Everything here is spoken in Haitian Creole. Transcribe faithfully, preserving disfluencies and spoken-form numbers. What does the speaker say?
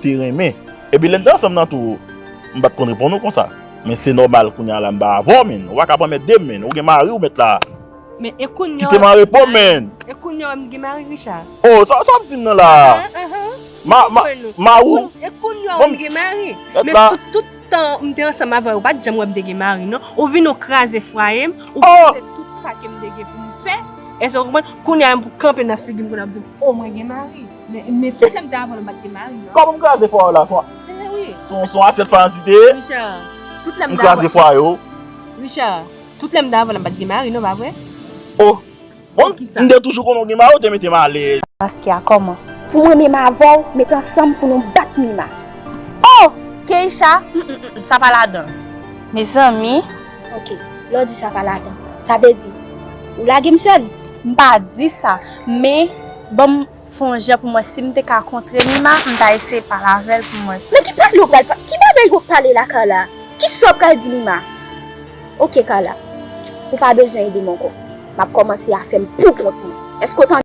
te renmen. Epi lè n te ansanm nan tou, m pa t konn reponn ou konsa. Men se nòmal kounye a la m pa avè w, men. Ou pa ka pran mèt de m, men. Ou gen mari ou mèt la. Men e kounye Kite m an repo, men. E kounye a m gen mari, Richard. Oh, sa sa w ap di m nan la? Ma, ma, ma ou? E kounye a m gen mari. Men tout, tout tan m te ansanm avè w, ou pa t janm wè m te gen mari, non. Ou vin ou kraze fwaye m, ou pase tout sa ke m te gen pou m fè. Èske w konprann? Kounye a m pou kanpe nan figi m, kounye a ap di m, oh, mwen gen mari. Men, men tout lè m te avè w, m pa t gen mari, non. Kòman m kraze fwaye w la? Se yon, se yon asyèt fwaye an site? Richard, tout lè m te avè w. M kraze fwaye w. Richard, tout lè m te avè w, m pa t gen mari, non, pa vre? Oh, Bon, m te toujou konnen w gen mari, w te mete m alèz. Paske a kòman? Pou mwen menm avè w, met ansanm pou nou bat Mima. Oh! Keisha! Mm, mm, mm, sa pa ladan l. Mezanmi! Ok, lè w di sa pa ladan l, sa vle di ou lage m sèl? M pa di sa, men ban m fè yon jan pou mwen, si m te ka kontre Mima, m ta eseye pale avè l pou mwen. Men ki pale w pral pale? Ki bagay w pale la, Carla? Kisa w pral di Mima? Ok Carla, ou pa bezwen ede m ankò. M ap kòmanse afè m pou kont mwen. Èske w tande?